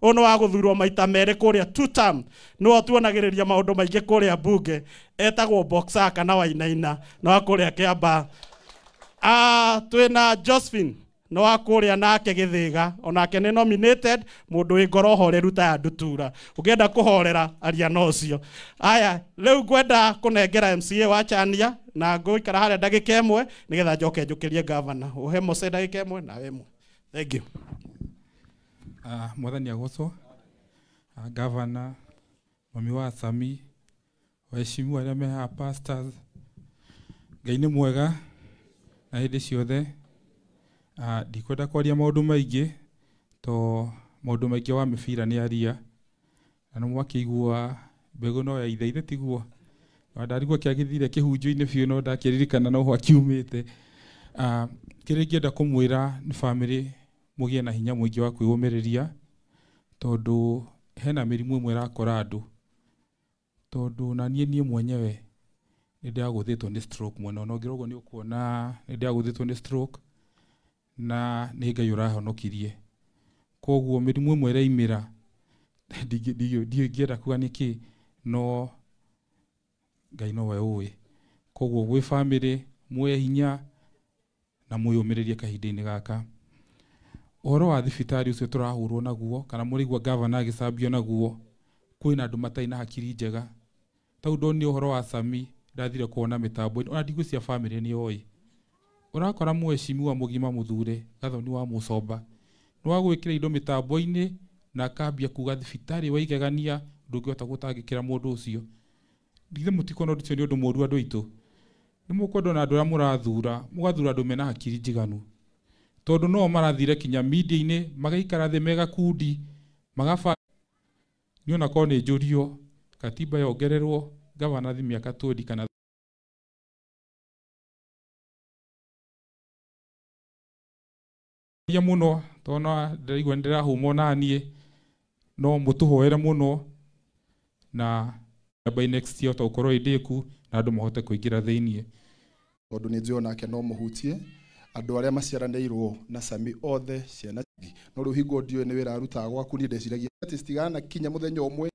Ũyũ nĩ wa gũthurwo maita merĩ kũrĩa two term, nĩwe ũtuonagĩrĩria maũndũ maingĩ kũrĩa mbunge, etagwo Boxer kana Wainaina, nĩ wa kũrĩa Kĩambaa. Twĩna Josephine, nĩ wa kũrĩa nake Gĩthĩga, onake nĩ nominated, mũndũ wĩ ngoro horeru ta ya ndutura, ũngĩenda kũhorera aria na ũcio. Aya, rĩu ngwenda kũnengera MCA wa Chania na ngũikara harĩa ndagĩka ĩmwe nĩgetha njoke njũkĩrie governor. Ũhe Mose ndagĩka ĩmwe nawe ĩmwe. Thank you. Mwathani agocwo. Governor, mami wa Sami, waheshimiwa arĩa me haha pastors, Ngai nĩ mwega na hĩndĩ ciothe. Ndikwenda kwaria maũndũ maingĩ to maũndũ maingĩ wa mĩbira nĩ aria, na nĩ mwakĩigua mbegũ no ya ithe, ithe tiguo. Na ndarigwo kĩagĩthire kĩhunjio-inĩ biũ no ndakĩririkana no ho akiumĩte. Kĩrĩa ingĩenda kũmwĩra nĩ famĩlĩ mũgĩe na hinya mũingĩ wa kwĩyũmĩrĩria, tondũ hena mĩrimũ ĩmwe ĩrakora andũ, tondũ na niĩ mwenyewe nĩ ndagũthĩtwo nĩ stroke mũno, na ũngĩrora ũguo nĩ ũkuona nĩ ndagũthĩtwo nĩ stroke na nĩ Ngai ũrahonokirie. Koguo mĩrimũ ĩmwe ĩraimĩra, ndingĩenda kuga nĩkĩ, no Ngai nowe ũĩ. Koguo gwĩ famĩlĩ muoye hinya na mwĩyũmĩrĩrie kahinda-inĩ gaka. Ũhoro wa thibitarĩ ũcio tũrahũrwo naguo, kana mũraigua gavana agĩcambio naguo, kwĩna andũ matarĩ na hakiri njega. Tau ndonire ũhoro wa Sami, ndathire kuona mĩtambo-inĩ, ona ndigwĩciria famĩlĩ nĩ yoĩ. Ũrakora mheshimiwa mũgima mũthure, Gathoni wa Mũcomba, nĩ wa gwĩkĩra indo mĩtambo-inĩ na akambia kuga thibitarĩ waigegania, ndũngĩhota gũtangĩkĩra mũndũ ũcio. Githĩ mũtikuona ũndũ ũcio nĩ ũndũ mũũru andũ aitũ? Nĩ mũkwenda ona andũ arĩa mũrathura, mũgathura andũ mena hakiri njiganu. Tondũ no marathire kinya media-inĩ, magaikara thĩ me gakundi, magaba niĩ ona korwo nĩ njũrio, katiba yongererwo, gavana athi mĩaka 20 kana mũno, tondũ ndĩraigua nĩ ndĩrahũmwo naniĩ, no mũtũhoere mũno, na by next year tũgũkorwo ĩ ndĩku na andũ mahote kũingĩra thĩiniĩ. Tondũ nĩ njũĩ onake no mũhutie andũ arĩa maciaranĩirwo na Sami othe ciana, no rĩu hingo ndiũĩ nĩ wĩra arutaga gwaku, niĩ ndeciragia atĩ citigana kinya mũthenya ũmwe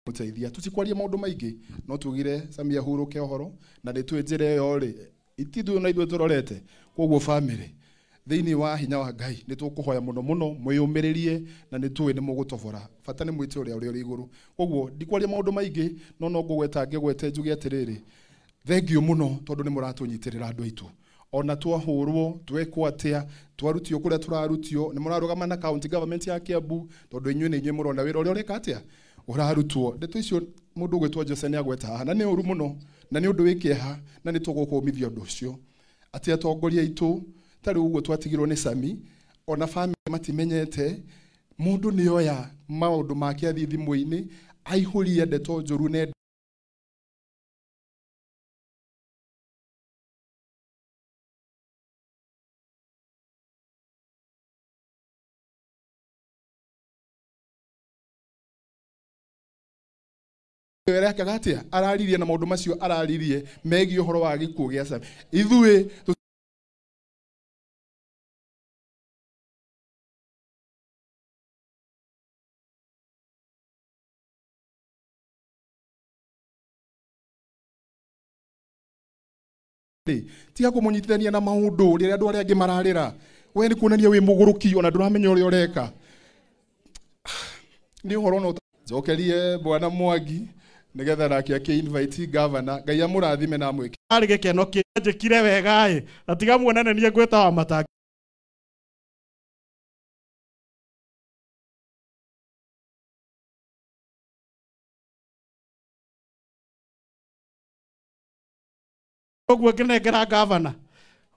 mũteithia. Tutikwaria maũndũ maingĩ, no tugire Sami ahurũke ũhoro, na nĩ tũĩ njĩra ĩyo rĩ itithuĩ na ithuĩ tũrorete. Koguo famĩlĩ thĩinĩ wa hinya wa Ngai nĩ tũkũhoya mũno mũno mwĩyũmĩrĩrie, na nĩ tũĩ nĩ mũgũtobora, bata nĩ mwĩte ũrĩa ũrĩ igũrũ. Koguo ndikwaria maũndũ maingĩ, no no ngũgweta ngĩgwete njuge atĩrĩrĩ, thengiũ mũno tondũ nĩ mũratũnyitĩrĩra andũ aitũ. Ona twahũrwo twekwo atĩa, twarutio kũrĩa tũrarutio, nĩ mũrarũgama na county government ya Kiambu, tondũ inyuĩ nĩ inyuĩ mũrona wĩra ũrĩa ũreka atĩa ũrarutwo. Ndeto icio mũndũ ũgwĩtwo Jose nĩ agweta haha, na nĩ ũru mũno, na nĩ ũndũ wĩ kĩeha, na nĩ tũgũkũmithia ũndũ ũcio atĩ atongoria aitũ ta rĩu ũguo twatigirwo nĩ Sami, ona famĩlĩ matimenyete, mũndũ nĩ oya maũndũ make athiĩ thimũ-inĩ aihũrie ndeto njũru nenda. Arekaga atĩa? Araririe na maũndũ macio araririe megiĩ ũhoro wa gĩkuũ gĩa Sami. Ithuĩ tiga kũmũnyitithania na maũndũ rĩrĩa andũ arĩa angĩ mararĩra. We nĩ kuonania wĩ mũgũrũki, ona ndũramenya ũrĩa ũreka. Nĩ ũhoro no njokerie Bwana Mwangi nĩgetha nake akĩ-invite governor. Ngai amũrathime na amwĩke. Arĩ gĩkeno kĩanjĩkire wega ĩ, na tiga muonane niĩ ngwĩta wa matangi. Ũguo ngĩnengera governor.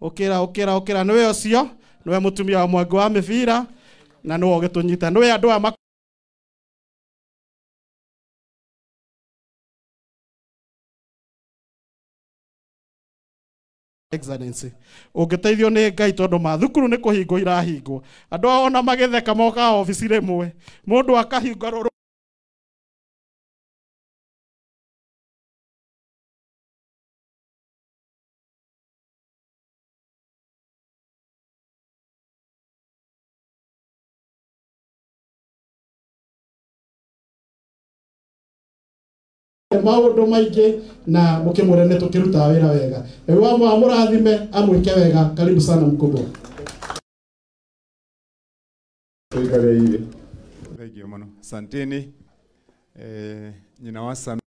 Ũkĩra, ũkĩra, ũkĩra, nĩwe ũcio, nĩwe mũtumia wa Mwangi wa mĩbira, na nĩwe ũgĩtũnyita. Nĩwe andũ aya Excellency, ũngĩteithio nĩ Ngai tondũ mathukuru nĩ kũhingwo irahingwo. Andũ ao ona magĩtheka mokaga obici rĩmwe, mũndũ akahinga rũrũ. Maundu maingi na mukimure ni tukiruta wira wega. Ewa amurathime amwike wega. Karibu sana mkubwa. Thank you muno. Asanteni. Nyina wa Sammy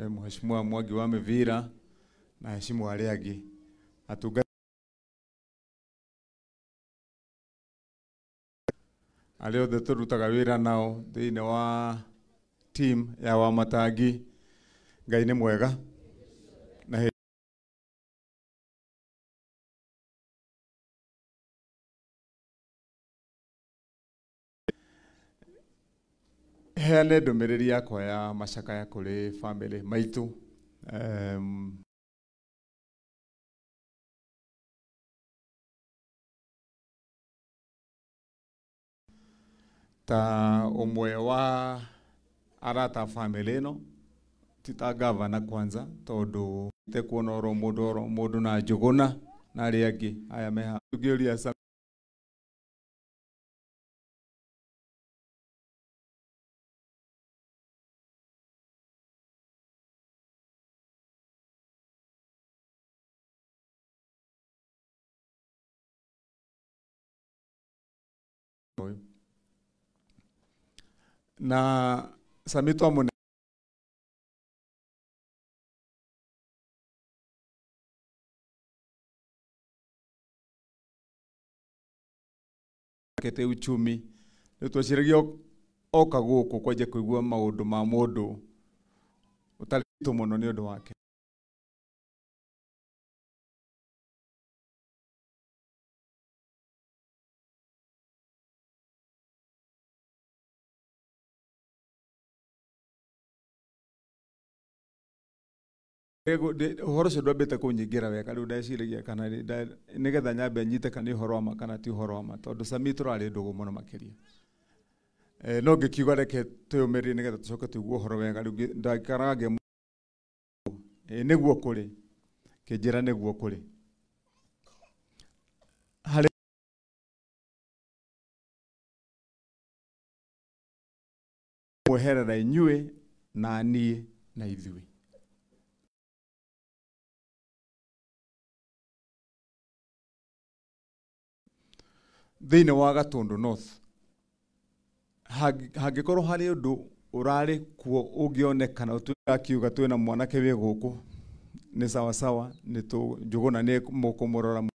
Mheshimiwa Mwangi wa Mivira na heshimu arĩa angĩ atunga arĩa othe tũrutaga wĩra nao thĩinĩ wa team ya Wamatangi. Ngai nĩ mwega na heane ndũmĩrĩri yakwa ya macakaya kũrĩ family maitũ. Ta ũmwe wa arata family ĩno ti ta gavana kwanza tondũ te kuona oro mũndũ na Njũgũna na arĩa angĩ aya meha tũngĩũria na Sammy twamune kete uchumi nĩ tweciragia oka gũkũ kwanja kũigua maũndũ ma mũndũ ũtarĩ mũno nĩ ũndũ wake. Ũhoro ũcio ndwambĩte kũnyingĩra wega rĩu ndeciragia kana nĩgetha nyambe nyite kana nĩ ũhoro wa ma kana ti ũhoro wa ma tondũ Sammy tũrarĩ ndũgũ mũno makĩria. No ngĩkiuga reke twĩyũmĩrĩrie nĩgetha tũcoke tũigue ũhoro wega rĩu ndaikaraga nĩguo kũrĩ kĩnjĩra nĩguo kũrĩ harĩ mweherera inyuĩ na niĩ na ithuĩ. Thĩinĩ wa Gatundu North hangĩkorwo harĩ ũndũ ũrarĩ kuo ũngĩonekana akiuga twĩna mwanake wĩ gũkũ nĩ sawasawa nĩ Njũgũna nĩ mũkũmũrora.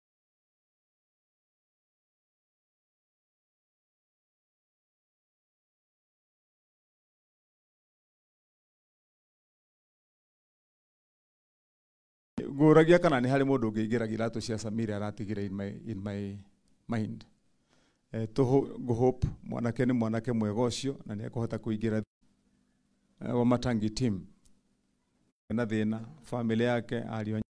Ngũragia kana nĩ harĩ mũndũ ũngĩingĩra iratũ cia Sammy aratigire in my mind. Hope mwanake nĩ mwanake mwega ũcio na nĩ ekũhota kũingĩra Wamatangi team na thĩna family yake ariũ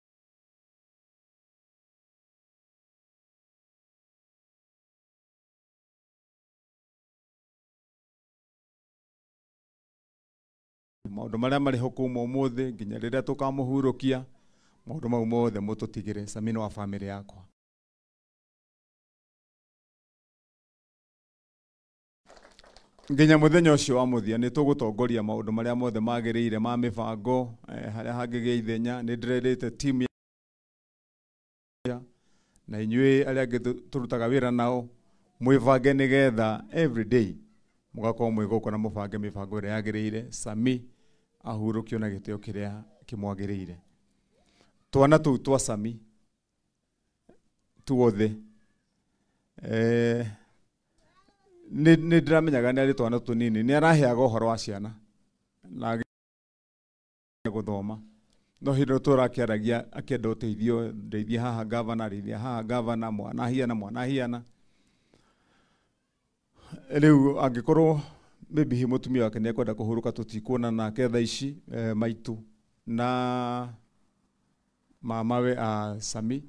maũndũ marĩa marĩ ho kuma ũmũthĩ nginya rĩrĩa tũkamũhurũkia maũndũ mau mothe mũtũtigĩre. Sammy nĩ wa family yakwa. Nginya mũthenya ũcio wa mũthia nĩ tũgũtongoria maũndũ marĩa mothe magĩrĩire ma mĩbango harĩa hangĩgĩa ithenya. Nĩ ndĩrerĩte team na inyuĩ arĩa angĩ tũrutaga wĩra nao mwĩbange nĩgetha every day mũgakorwo mwĩ gũkũ na mũbange mĩbango ĩrĩa yagĩrĩire Sammy ahurũkio na gĩtĩo kĩrĩa kĩmwagĩrĩire. Twana tũu twa Sammy tuothe nĩ ndĩramenyaga nĩ arĩ twana tũnini nĩ araheaga ũhoro wa ciana na gũthoma no hĩndĩ tũrakĩaragia akĩenda ũteithio ndeithie haha gavana ndeithie haha gavana mwana hiana mwana hiana. Rĩu angĩkorwo maybe hi mũtumia wake nĩ ekwenda kũhurũka tũtikuona nake thaa ici maitũ na mamawe a Sammy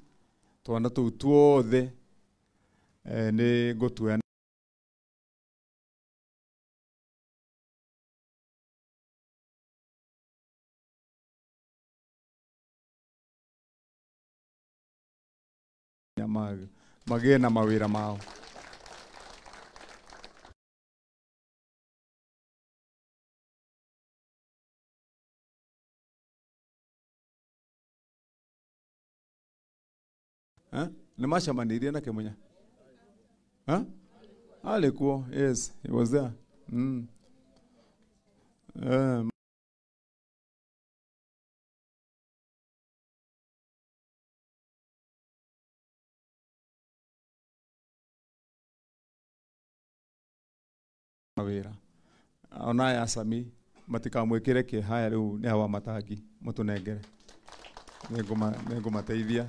twana tũu tuothe nĩ ngũtuoya Magĩe na mawĩra mao. Nĩ macemanirie na Kĩmunya? Arĩ kuo, yes, he was there. Mawĩra ona aya Sami matikamwĩkĩre kĩeha rĩu nĩ hawa matangi mũtũnengere, nĩngũmateithia.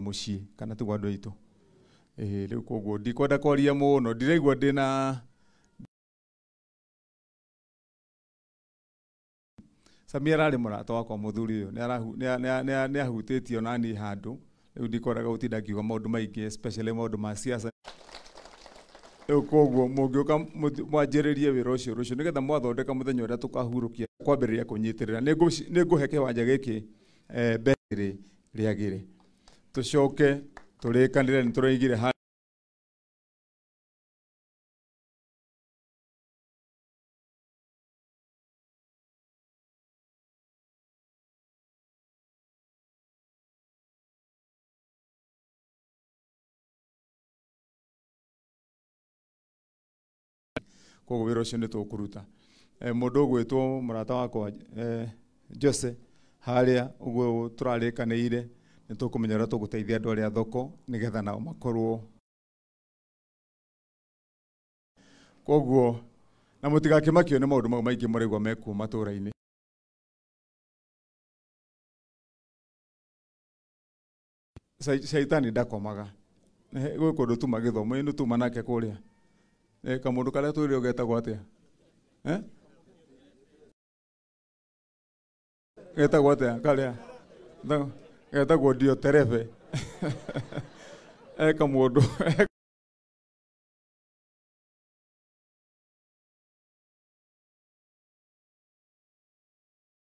Mũciĩ kana tiguo andũ aitũ. Rĩu koguo ndikwenda kwaria mũno, ndiraigua ndĩna Sami ararĩ mũrata wakwa mũthuri ũyũ, nĩ ahutĩtio na niĩ handũ, rĩu ndikwendaga gũtinda ngiuga maũndũ maingĩ especially maũndũ ma siasa. Rĩu koguo mũngĩũka mwanjĩrĩrie wĩra ũcio rũciũ nĩgetha mwathondeka mũthenya ũrĩa tũkahurũkia kwambĩrĩria kũnyitĩrĩra. Nĩngũhe kĩwanja gĩkĩ mbere rĩagĩre, tũcoke tũrĩkanĩre nĩ tũraigire handũ. Koguo wĩra ũcio nĩ tũkũruta. Mũndũ ũgwĩtwo mũrata wakwa Jose harĩa ũguo tũrarĩkanĩire nĩ tũkũmenya ũrĩa tũgũteithia andũ arĩa thoko nĩgetha nao makorwo. Koguo na mũtigakĩmakio nĩ maũndũ mau maingĩ mũraigua mekuo matũra-inĩ. Shaitani ndakomaga. Gwĩ kũndũ tuma gĩthomo-inĩ tuma nake kũrĩa. Kamũndũ karĩa twĩrire getagwo atĩa? Getagwo atĩa karĩa? Getagwo Dioterefe. Kamũndũ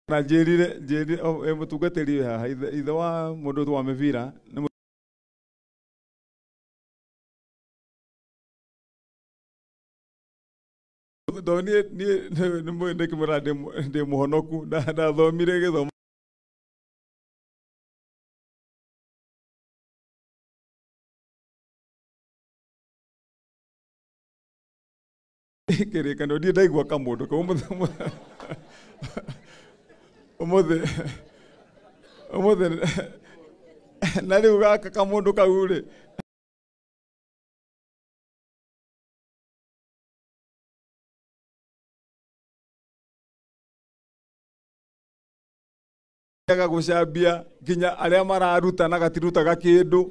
na njĩrire mũtungatĩri wĩ haha ithe wa mũndũ wa mĩbira nĩ tondũ niĩ nĩ ndĩkĩmwĩra ndĩ mũhonoku, ndathomire gĩthomo kĩrĩkanĩro, ndirĩ ndaigua kamũndũ kau ũmũthĩ ũmũthĩ na rĩu gaka kamũndũ kau rĩ gũcambia nginya arĩa mararuta na gatirutaga kĩndũ.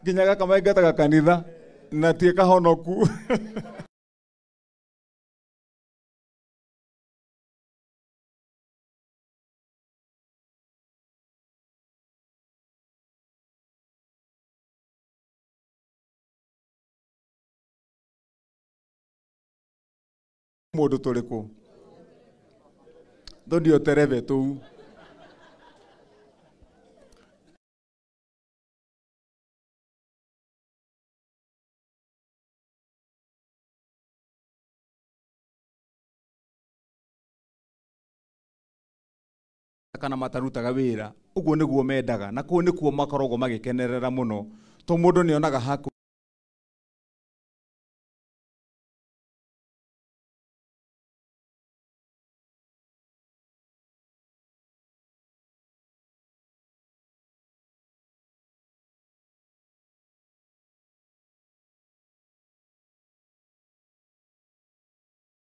Nginya gaka maingataga kanitha na ti kahonoku. Mũndũ tũrĩ kũ? Tũ terebe tũu. Kana matarutaga wĩra ũguo nĩguo mendaga na kũu nĩkuo makoragwo magĩkenerera mũno to mũndũ nĩonaga haku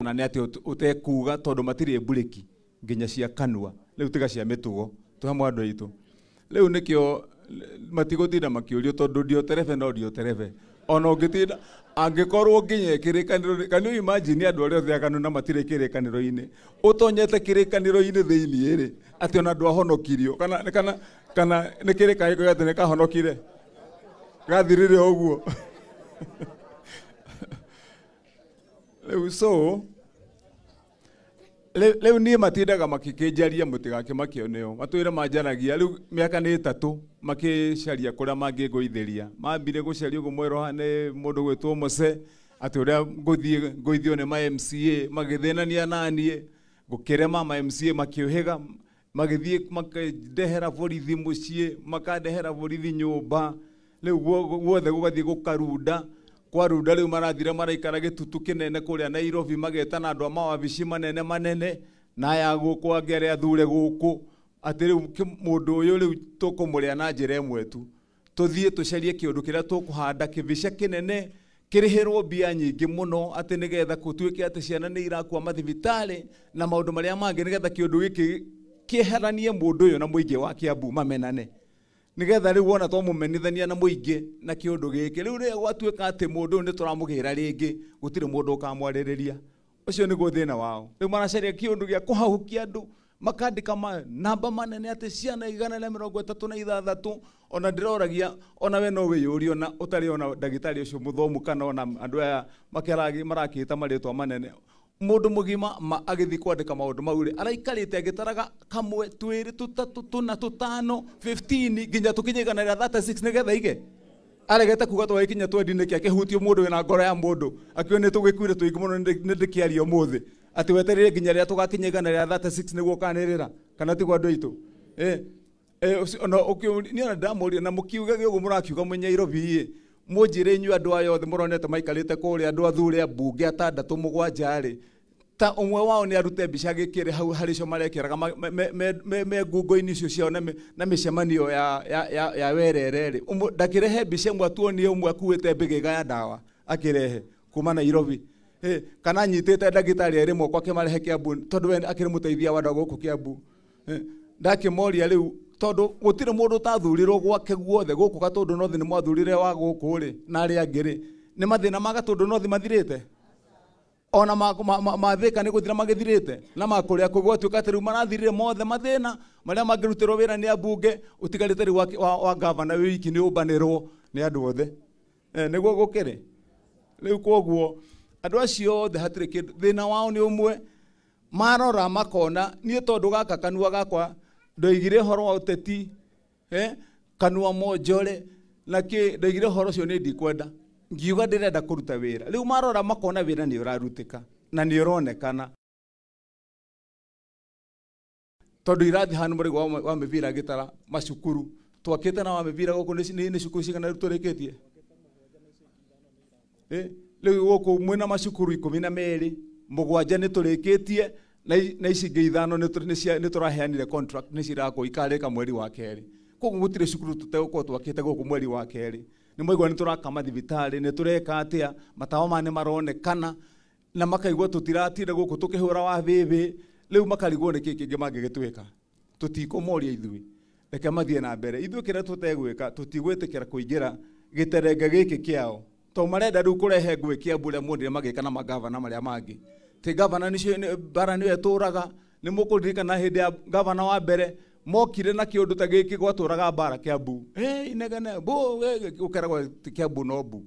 na nĩ atĩ ũtekuga tondũ matirĩ mburĩki nginya cia kanua rĩu tiga cia mĩtugo twĩ hamwe andũ aitũ rĩu nĩkĩo matigũtinda makĩũrio tondũ Dioterefe no Dioterefe. Ona ũngĩtinda angĩkorwo nginye kĩrĩkanĩro, can you imagine andũ arĩa othe aganu na matirĩ kĩrĩkanĩro-inĩ, ũtonyete kĩrĩkanĩro-inĩ thĩiniĩ rĩ, atĩ ona ndwahonokirio kana kana kana nĩ kĩrĩkanĩro gĩatĩ nĩ kahonokire gathirire ũguo. Rĩu so rĩu niĩ matindaga makĩkĩnjaria mũtigakĩmakio nĩo, matwĩre manjaragia rĩu mĩaka nĩ 3 makĩcaria kũrĩa mangĩngũithĩria. Mambire gũcaria ũguo mwerũha nĩ mũndũ gwĩtwo Mose atĩ ũrĩa ngũthiĩ ngũithio nĩ ma MCA, magĩthĩnania naniĩ gũkĩrema ma MCA makĩũhĩga, magĩthiĩ makĩndehera borithi mũciĩ, makandehera borithi nyũmba, rĩu guothe gũgathiĩ gũkarunda. Kwarunda rĩu marathire maraikara gĩtutu kĩnene kũrĩa Nairobi, magetana andũ a mawabici manene manene na aya gũkũ angĩ arĩa athure gũkũ, atĩ rĩu mũndũ ũyũ rĩu tũkũmũrĩa na njĩra ĩmwe tu, tũthiĩ tũcarie kĩũndũ kĩrĩa tũkũhanda kĩbica kĩnene kĩrĩhĩrwo mbia nyingĩ mũno, atĩ nĩgetha gũtuĩke atĩ ciana nĩ irakua mathibitarĩ na maũndũ marĩa mangĩ, nĩgetha kĩũndũ gĩkĩ kĩeheranie mũndũ ũyũ na mũingĩ wa Kiambu mamenane, nĩgetha rĩu wona twamũmenithania na mũingĩ na kĩũndũ gĩkĩ, rĩu rĩrĩa gwatuĩka atĩ mũndũ ũyũ nĩtũramũgĩra rĩngĩ, gũtirĩ mũndũ ũkamwarĩrĩria. Ũcio nĩguo thĩna wao. Rĩu maracaria kĩũndũ gĩa kũhahũkia andũ, makandĩka namba manene atĩ ciana 136. Ona ndĩroragia ona we no wĩyũrie ona ũtarĩ ona ndagĩtarĩ ũcio mũthomu kana ona andũ aya marakĩta marĩtwa manene, mũndũ mũgima agĩthiĩ kwandĩka maũndũ mau rĩ, araikarĩte agĩtaraga kamwe, twĩrĩ, tũtatũ, tũna, tũtano, 15 nginya tũkinye 136 nĩgetha ige. Aregete kuga twagĩkinya 20 nĩkĩ akĩhutio mũndũ wĩna ngoro ya mũndũ akiuga nĩ tũgĩkuire tũingĩ mũno nĩ ndĩkĩaria ũmũthĩ, atĩ wetereire nginya rĩrĩa tũgakinya 136 nĩguo ũkanĩrĩra, kana tiguo andũ aitũ? Niĩ ona ndamũria na mũkiugage ũguo mũrakiuga mwĩ Nairobi ĩ, mũnjĩre inyuĩ andũ aya othe mũronete maikarĩte kũrĩa, andũ athure ambunge 6 7 rĩ, ta ũmwe wao nĩ arute mbica gĩkĩre hau harĩ icio marekĩraga me ngungo-inĩ icio ciao na mĩcemanio ya werere rĩ, ndakĩrehe mbica ĩmwe atuonie ũmwe akuĩte mbĩgĩga ya ndawa akĩrehe kuma Nairobi, kana anyitĩte ndagĩtarĩ erĩ moko akĩmarehe Kiambu tondũ we akĩrĩ mũteithia wa andũ a gũkũ Kiambu. Ndakĩmoria rĩu tondũ gũtirĩ mũndũ ũtathurirwo gwake guothe gũkũ Gatũndũ North nĩ mwathurire wa gũkũ rĩ na arĩa angĩ rĩ, nĩ mathĩna ma Gatũndũ North mathirĩte? Ona mathĩka nĩ gũthira magĩthirĩte na makũrĩa kũgwatuĩka atĩ rĩu marathirire mothe mathĩna marĩa mangĩrutĩrwo wĩra nĩ ambunge, ũtigarĩte rĩu wa gavana wĩ wiki nĩ ũmbanĩrwo nĩ andũ othe. Nĩguo gũkĩrĩ rĩu. Koguo andũ acio othe hatirĩ kĩndũ, thĩna wao nĩ ũmwe, marora makona niĩ tondũ gaka kanua gakwa ndoigire ũhoro wa ũteti, kanua monjore na kĩ, ndoigire ũhoro ũcio nĩ ndikwenda, ngiuga ndĩrenda kũruta wĩra. Rĩu marora makona wĩra nĩ ũrarutĩka na nĩ ũronekana, tondũ irathi hanu mũrigo wa mĩbira gĩtara macukuru twakĩte na wa mĩbira gũkũ nĩ cukuru cigana rĩu tũrĩkĩtie? Rĩu gũkũ mwĩna macukuru 12, 7 nĩ tũrĩkĩtie na ici ingĩ 5 nĩ tũraheanire contract nĩ cirakwo ikarĩka mweri wa 2. Koguo gũtirĩ cukuru tũtegũkorwo twakĩte gũkũ mweri wa 2. Nĩ mwaigua nĩ tũraka mathibitarĩ, nĩ tũreka atĩa, matawa maya nĩ maronekana na makaigua tũtiratinda gũkũ tũkĩhũra wa bĩbĩ. Rĩu makarigwo nĩ kĩ kĩngĩ mangĩgĩtwĩka. Tũtikũmoria ithuĩ, reke mathiĩ na mbere. Ithuĩ kĩrĩa tũtegwĩka, tũtigwĩtĩkĩra kũingĩra gĩterenge gĩkĩ kĩao, tondũ marenda rĩu kũrehe ngũĩ Kiambu ũrĩa muonire magĩka na magavana marĩa mangĩ. Ti gavana nĩcio bara nĩyo ĩtũraga, nĩ mũkũririkana hĩndĩ ya gavana wa mbere mokire na kĩũndũ ta gĩkĩ gwatũraga mbara Kiambu, inegene bu ũkeragwo ti Kiambu no bu.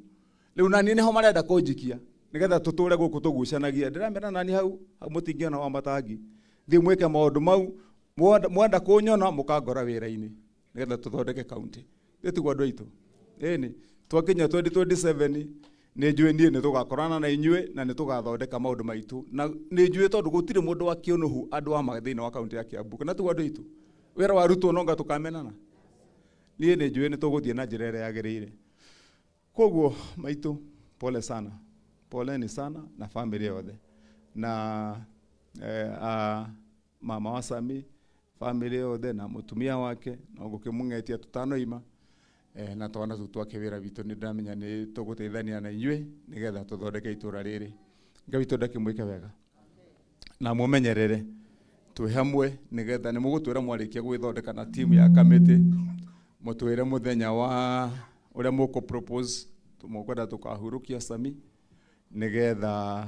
Rĩu nani nĩho marenda kũnjikia nĩgetha tũtũre gũkũ tũgucanagia. Ndĩramera nani hau mũtingĩona wa matangi, thiĩ mwĩke maũndũ mau, mwenda kũnyona mũkangora wĩra-inĩ nĩgetha tũthondeke kaunti. Tiguo andũ aitũ? Ĩni twakinya 2027 nĩ njũĩ niĩ nĩ tũgakorana na inyuĩ na nĩ tũgathondeka maũndũ maitũ, na nĩ njũĩ tondũ gũtirĩ mũndũ wa kĩũnũhu andũ a thĩinĩ wa kaunti ya Kiambu, kana tiguo andũ aitũ? Wĩra warutwo no nga tũkamenana. Niĩ nĩ njũĩ nĩ tũgũthiĩ na njĩra ĩrĩa yagĩrĩire. Koguo maitũ, pole sana, poleni sana na family yothe na mama wa Sami, family yothe na mũtumia wake, na ngũkĩmũng'etia tũtanoima na twana tũu twake wĩra witũ nĩ ndamenya nĩ tũgũteithania na inyuĩ nĩgetha tũthondeke itũra rĩrĩ. Ngai witũ ndakĩmwĩke wega na mũmenyerere twĩ hamwe nĩgetha nĩ mũgũtwĩra mwarĩkia gwĩthondeka na timu ya kamĩtĩ, mũtwĩre mũthenya wa ũrĩa mũkũ propose Tũkwenda tũkahurũkia Sami nĩgetha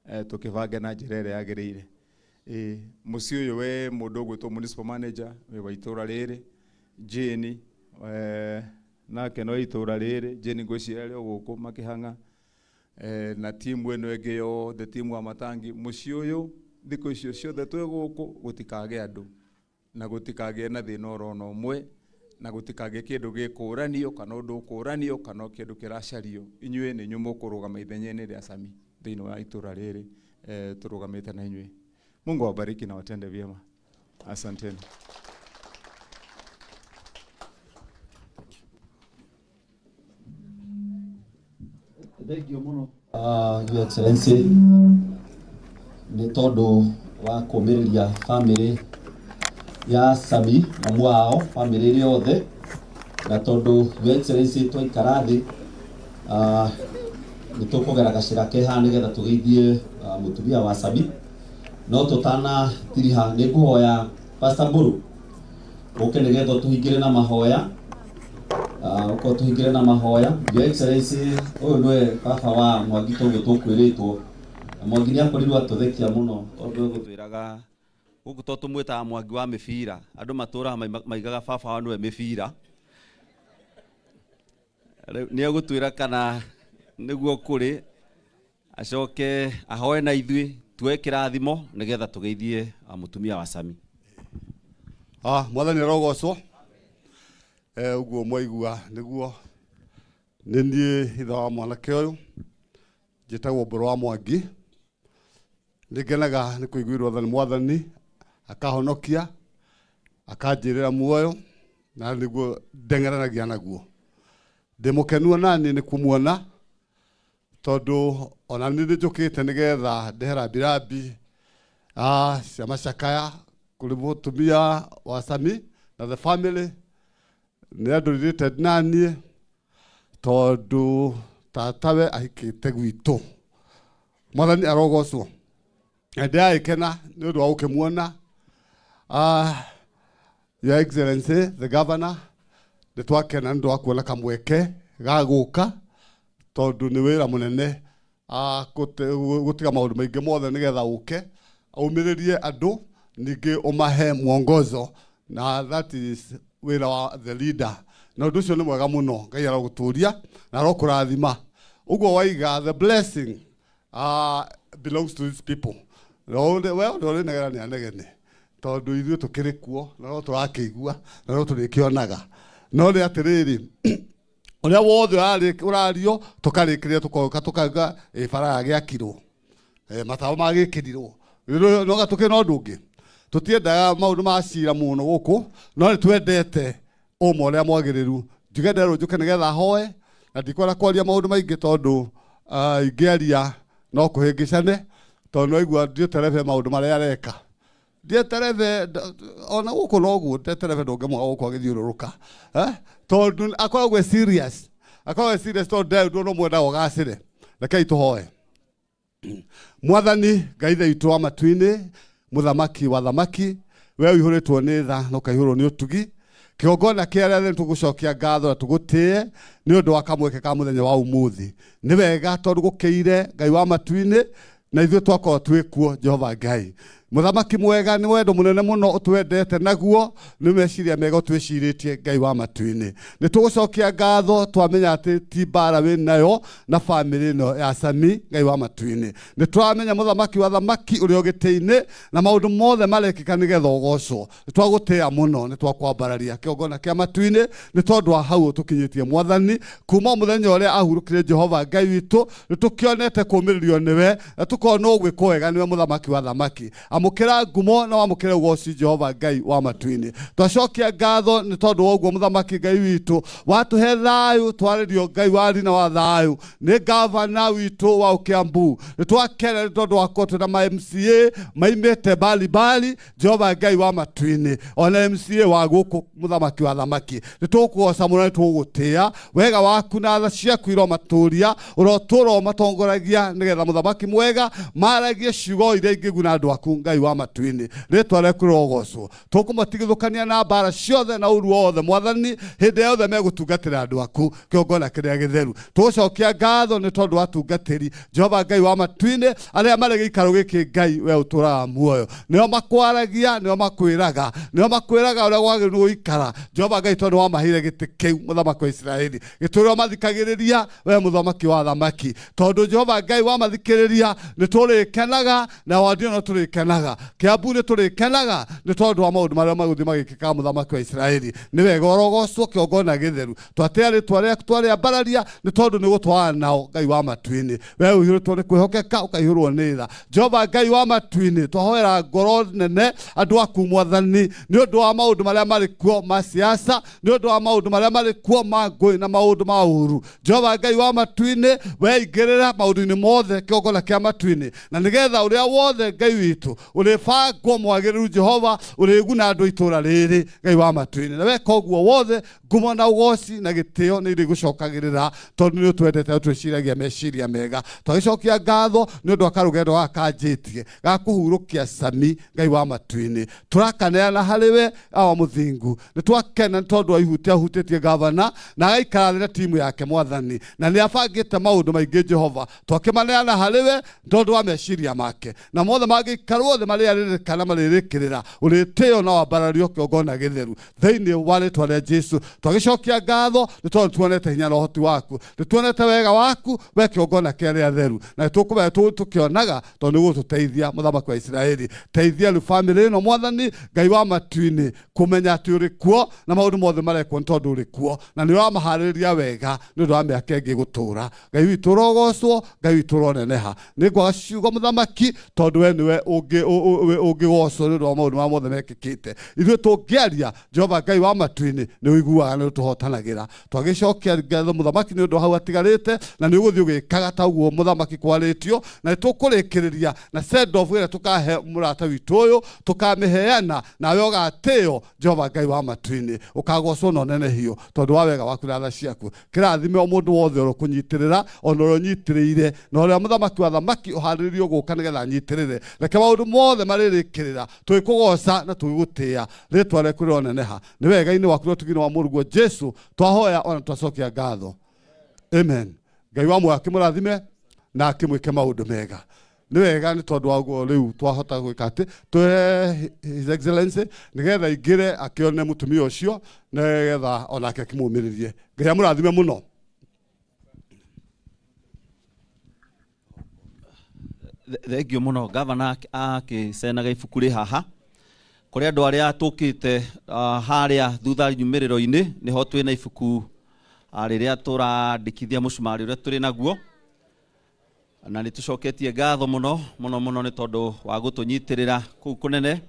tũkĩbange na njĩra ĩrĩa yagĩrĩire. Mũciĩ ũyũ wĩ mũndũ ũgwĩtwo municipal manager wĩ wa itũra rĩrĩ Jane, nake no itũra rĩrĩ Jane ngwĩciria arĩ o gũkũ makĩhang'a, na timu ĩno ĩngĩ yothe, timu wa Matangi. Mũciĩ ũyũ thikũ icio ciothe twĩ gũkũ gũtikagĩe andũ na gũtikagĩe na thĩna orona ũmwe na gũtikagĩe kĩndũ gĩkũranio kana ũndũ ũkũranio kana kĩndũ kĩracario. Inyuĩ nĩ inyuĩ mũkũrũgama ithenya-inĩ rĩa Sami thĩinĩ wa itũra rĩrĩ, tũrũgamĩte na inyuĩ. Mungu awabariki na watende vyema. Asanteni. Thank you muno, Your Excellency, nĩ tondũ wa kũmĩrĩria family ya Sami na mwao family ĩrĩa yothe, na tondũ Your Excellency twaikara thĩ, nĩ tũkũgera gacĩra ke haha nĩgetha tũgeithie mũtumia wa Sami. No tũtana tiriha nĩ ngũhoya Pastor Mburu ũke nĩgetha tũhingĩre na mahoya. Ũkorwo tũhingĩre na mahoya. Your Excellency, ũyũ nĩwe baba wa Mwangi toguo tũkwĩrĩtwo. Na Mwangi nĩ akorirwo atũthekia mũno tondũ egũtwĩraga gũkũ to tũmwĩtaga Mwangi wa mĩbira. Andũ matũraga maigaga baba wao nĩwe mĩbira. Rĩu nĩ egũtwĩra kana nĩguo kũrĩ, acoke ahoe na ithuĩ tuoe kĩrathimo nĩgetha tũgeithie mũtumia wa Sami. Mwathani arogocwo. Ũguo mwaigua nĩguo nĩ niĩ ithe wa mwanake ũyũ, njĩtagwo Mbũrũ wa Mwangi. Nĩ ngenaga nĩ kũiguĩrwo tha nĩ Mwathani, akahonokia, akanjĩrĩra muoyo, na nĩguo ndeng'eranagia naguo. Ndĩ mũkenu ona niĩ nĩ kũmuona, tondũ ona niĩ nĩ njũkĩte nĩgetha ndehe rambirambi cia macakaya kũrĩ mũtumia wa Sami na the family. Nĩ andũ related na niĩ tondũ tatawe ahikĩte gwitũ. Mwathani arogocwo. Na ndĩragĩkena nĩ ũndũ wa gũkĩmuona. Your Excellency the Governor, nĩ twakena nĩ ũndũ wa kuona kamweke ga gũka tondũ nĩ wĩra mũnene gũtiga maũndũ maingĩ mothe nĩgetha ũke aumĩrĩrie andũ, ningĩ ũmahe mwongozo, na that is wĩra wa the leader. Na ũndũ ũcio nĩ mwega mũno. Ngai arogũtũria na arokũrathima. Ũguo waiga the blessing belongs to these people. We ndũrĩ negera nĩ anegene tondũ ithuĩ tũkĩrĩ kuo na no tũrakĩigua na no tũrĩkĩonaga. No nĩ atĩrĩrĩ, ũrĩa wothe ũrario tũkarĩkĩrĩria tũkoka tũkauga bara yagĩakirwo, matawa magĩkĩrirwo, no gatũkĩ na ũndũ ũngĩ. Tũtiendaga maũndũ ma cira mũno gũkũ, no nĩ twendete ũma ũrĩa mwagĩrĩru. Njuge nderwo njũke nĩgetha hoe, na ndikwenda kwaria maũndũ maingĩ tondũ ingĩaria no kũhĩngĩcane, tondũ no igua ndieterebe maũndũ marĩa areka. Ndieterebe ona gũkũ noguo, ndieterebe ndũngĩmwaga gũkũ agĩthiũrũrũka, tondũ akoragwo e serious, akoragwo e serious tondũ nde no mwendaga ũgacĩre. Rekei tũhoe. Mwathani Ngai ithe witũ wa matu-inĩ, mũthamaki wa thamaki, we ũihũrĩtwo nĩ tha na ũkaihũrwo nĩ ũtugi, kĩgongona kĩa arĩa tũgũcokia ngatho na tũgũtĩe nĩ ũndũ wa kamweke ka mũthenya wa ũmũthĩ. Nĩ wega tondũ gũkĩire Ngai wa matu-inĩ, na ithuĩ twakorwo twĩ kuo. Jehova Ngai mũthamaki mwega, nĩ wendo mũnene mũno ũtwendete naguo, nĩ meciria mega ũtwĩcirĩtie Ngai wa matu-inĩ. Nĩ tũgũcokia ngatho twamenya atĩ ti mbara wĩ nayo na famĩlĩ ĩno ya Sami. Ngai wa matu-inĩ, nĩ tũramenya mũthamaki wa thamaki ũrĩa ũgĩtĩ-inĩ na maũndũ mothe marekĩka nĩgetha ũgocwo. Nĩ twagũtĩĩa mũno, nĩ twakwambararia kĩgongona kĩa matu-inĩ nĩ tondũ wa hau ũtũkinyĩtie Mwathani. Kuma mũthenya ũrĩa ahurũkire Jehova Ngai witũ, nĩ tũkĩonete kũũmĩrĩrio nĩwe na tũkona ũgwĩkwo wega nĩwe mũthamaki wa thamaki. Amũkĩra ngumo na wamũkĩre ũgoci Jehova Ngai wa matu-inĩ. Twacokia ngatho nĩ tondũ wa ũguo mũthamaki Ngai witũ watũhe thayũ, twarĩrio Ngai wa rina wa thayũ nĩ gavana witũ wa Kiambu. Nĩ twakena nĩ tondũ wa korwo twĩna ma MCA maimĩte mbali mbali Jehova Ngai wa matu-inĩ, ona MCA wa gũkũ mũthamaki wa thamaki. Nĩ tũkũgoca mũno, nĩ tũgũtĩĩa wega waku na tha ciaku iromatũria, ũrotũra ũmatongoragia nĩgetha mũthamaki mwega maragie ciugo iria ingĩguna andũ aku. Ngai wa matu-inĩ rĩtwa rĩaku rĩrogocwo. Tũkũmatigithũkania na mbara ciothe na ũru wothe mwathani hĩndĩ yothe megũtungatĩra andũ aku kĩgongona kĩrĩa gĩtheru. Tũgũcokia ngatho nĩ tondũ wa atungatĩri Jehova Ngai wa matu-inĩ arĩa marĩ gĩikaro gĩkĩ Ngai we ũtũũraga muoyo, nĩo makwaragia, nĩo makwĩraga, nĩo makwĩraga ũrĩa wagĩrĩirwo gũikara Jehova Ngai tondũ wamaheire gĩtĩ kĩu mũthamaki wa Isiraeli gĩtũrĩa mathikagĩrĩria we mũthamaki wa thamaki, tondũ Jehova Ngai wamathikĩrĩria nĩ tũrĩkenaga na wandio no tũrĩkenaga, Kĩambu nĩ tũrĩkenaga nĩ tondũ wa maũndũ marĩa magũthiĩ magĩkĩka mũthamaki wa Isiraeli. Nĩ wega ũrogocwo kĩgongona gĩtheru, twatĩa rĩtwa rĩaku twarĩambararia nĩ tondũ nĩ gũtwarana nao Ngai wa matu-inĩ. We ũihũrĩtwo nĩ kwĩhokeka ũkaihũrwo nĩ tha Jehova Ngai wa matu-inĩ. Twahoera ngoro nene andũ aku mwathani nĩ ũndũ wa maũndũ marĩa marĩ kuo ma siasa, nĩ ũndũ wa maũndũ marĩa marĩ kuo ma ngũĩ na maũndũ ma ũru. Jehova Ngai wa matu-inĩ we ingĩrĩra maũndũ-inĩ mothe kĩgongona kĩa matu-inĩ, na nĩgetha ũrĩa wothe Ngai witũ ũrĩbangwo mwagĩrĩru Jehova ũrĩguna andũ itũũra rĩrĩ Ngai wa matu-inĩ. Na weka ũguo wothe ngumo na ũgoci na gĩtĩo nĩ irĩgũcokagĩrĩra tondũ nĩ ũtwendete twĩciragia meciria mega. Twagĩcokia ngatho nĩ ũndũ wa karũgendo gaka kanjĩtie ga kũhurũkia Sami Ngai wa matu-inĩ, tũrakaneana harĩ we awa mũthingu. Nĩ twakena nĩ tondũ wa ihutia hutĩtie gavana na agaikara thĩ na timu yake mwathani, na nĩ abangĩte maũndũ maingĩ Jehova, twakĩmaneana harĩ we tondũ wa meciria make, na mothe mangĩikarwo thĩ marĩarĩrĩka na marĩrĩkĩrĩra ũrĩtĩo na wambarario kĩgongona gĩtheru thĩinĩ wa rĩtwa rĩa Jesu. Twagĩcokia ngatho nĩ tondũ tuonete hinya na ũhoti waku, nĩ tuonete wega waku we kĩgongona kĩrĩa theru, na tũkũmenya tũkĩonaga tondũ nĩ ũgũtũteithia mũthamaki wa Isiraeli. Teithia rĩu bamĩrĩ ĩno mwathani Ngai wa matu-inĩ kũmenya atĩ ũrĩ kuo na maũndũ mothe marekwo nĩ tondũ ũrĩ kuo, na nĩ ũramaharĩrĩria wega nĩ ũndũ wa mĩaka ĩngĩ gũtũũra. Ngai witũ ũrogocwo, Ngai witũ ũroneneha. Nĩ ngwaga ciugo mũthamaki tondũ we nĩwe ũngĩgocwo nĩ ũndũ wa maũndũ marĩa mothe mekĩkĩte. Ithuĩ tũngĩaria Jehova Ngai wa matu-inĩ nĩ ũiguaga nĩ ũtũhotanagĩra. Twagĩcokia ngatho mũthamaki nĩ ũndũ hau atigarĩte, na nĩ ũgũthiĩ ũgĩkaga ta ũguo mũthamaki kwarĩtio, na nĩ tũkũrĩkĩrĩria na send off ĩrĩa tũkahe mũrata witũ ũyũ tũkamĩheana, nawe ũgatĩo Jehova Ngai wa matu-inĩ, ũkagocwo na ũnenehio tondũ wa wega waku na tha ciaku. Kĩrathime o mũndũ wothe ũrĩa ũkũnyitĩrĩra ona ũrĩa ũnyitĩrĩire na ũrĩa mũthamaki wa thamaki ũharĩrĩirio gũka nĩgetha anyitĩrĩre. Reke maũndũ mothe marĩrĩkĩrĩra tũgĩkũgoca na tũgĩgũtĩĩa, rĩtwa rĩaku rĩroneneha. Nĩ wega-inĩ waku na ũtugi-inĩ wa mũrũguo Jesu twahoya ona twacokia ngatho. Amen. Ngai wa muoyo akĩmũrathime na akĩmwĩke maũndũ mega. Nĩ wega nĩ tondũ wa ũguo rĩu twahota gwĩka atĩ tũhe His Excellency nĩgetha aingĩre akĩone mũtumia ũcio nĩgetha onake akĩmũmĩrĩrie. Ngai amũrathime mũno. Thengio mũno gavana akĩcenaga ibuku rĩ haha kũrĩ andũ arĩa tũkĩte harĩa thutha nyumĩrĩro-inĩ nĩho twĩna ibuku rĩrĩa tũrandĩkithia mũcumarĩ ũrĩa tũrĩ naguo, na nĩ tũcoketie ngatho mũno mũno mũno nĩ tondũ wa gũtũnyitĩrĩra kũu kũnene.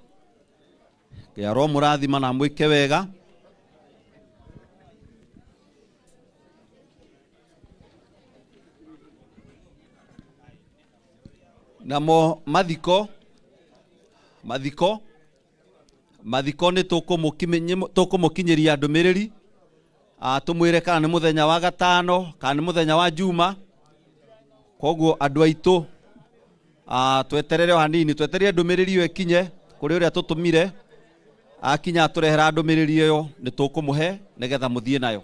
Ngai aromũrathima na amwĩke wega. Namo mathiko nĩ tũkũmũkinyĩria ndũmĩrĩri, tũmwĩre kana nĩ mũthenya wa gatano kana nĩ mũthenya wa Juma. Koguo andũ aitũ tweterere o hanini, tweterere ndũmĩrĩri ĩyo ĩkinye kũrĩ ũrĩa tũtũmire. Akinya atũrehera ndũmĩrĩri ĩyo nĩ tũkũmũhe nĩgetha mũthiĩ nayo.